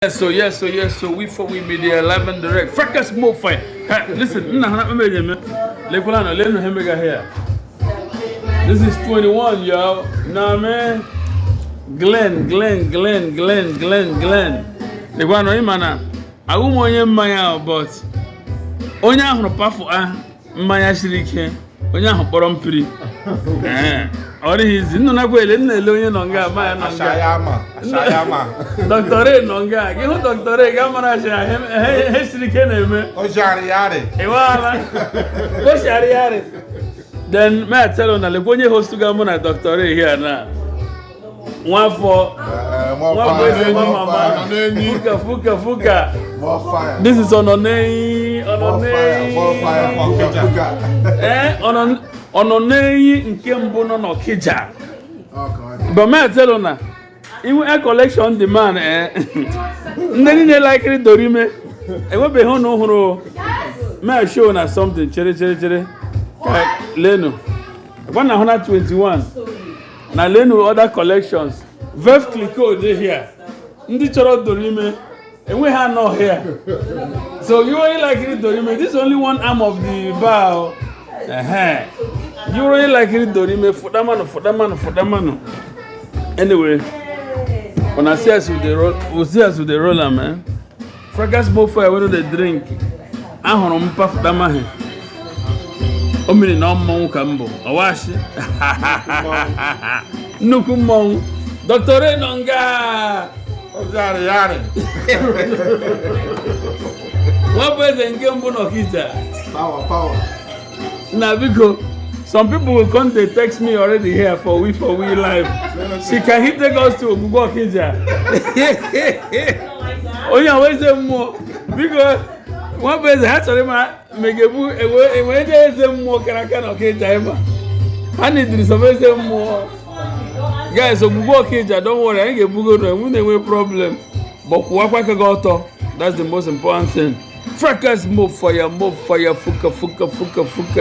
Yes, so yes, so yes, so we for we media live and direct. Fracas more fire. Hey, listen, nna ha na me. Lekwala no lenu hemega here. This is 21, yo. You know what I mean? Glenn, Glenn, Glenn, Glenn, Glenn, Glenn. Lekwa no ịma ahụ m onye mmanya, but onye ahụrụ pafụ a mmanya siri ike, onye ahụ kpọrọ mpiri. Ee, ọ dịghị izi nnụ nakwa ele nna ele onye nọ nga mmanya nọ nga. Ashayama, Ashayama. Dr. Ray nọ nga, gị hụ Dr. Ray ga mara asị ihe siri ike na-eme. Ojariyari. Ịwaala kosharịgharị. Then may I tell you na lekwa onye host ga mụ na Dr. Ray here na nwafọ nwafọ eze nwa mama fuka fuka fuka. More fire. This is Ọnọnenyi. More fire, more fire for Fuka Fuka. Ee, Ọnọnenyi nke mbụ nọ n'Ọkịja. Oh God. But may I tell you na inwe air collection the man, eh, ndị niile likiri dorime enwebeghị ụnụ hụrụ. May I show na something? Chere, chere, chere ka lenu gwa na hụ na 21 na lenu other collections. Veuve Clicquot dị here. Ndị chọrọ dorime enweghị anọ here, so you only likiri dorime. This is only one arm of the bar o. Ehe. You only likiri dorime, fụdamanụ, fụdamanụ, fụdamanụ. Anyway, una see as we dey roll, we see as we dey roll am, eh. Fracas mo fire wey no dey drink. Ahụrụ m pafụdamaghị o mmiri na mmọnwụ ka m bụ ọwashi nnukwu mmọnwụ. Dr. Ray nọ nga. Ojariyari. Nwabụ eze nke mbụ n'Ọkịja. Power, power. Na biko, some people will come dey text me already here for we live. See, can he take us to Ogbugbo Ọkịja? Onye awa eze mmụọ, biko, nwabụ eze ha chọrọ ịma megebu enwe ndị eze mmụọ kara aka na Ọkịja. Ịma ha nidiri some eze mmụọ guys. Ogbugbo Ọkịja, don't worry, anyị ga-ebugo na enwe na-enwe problem, but kwụwakwa aka gị ọtọ. That's the most important thing. Fracas, move fire, move fire, fuka fuka fuka fuka.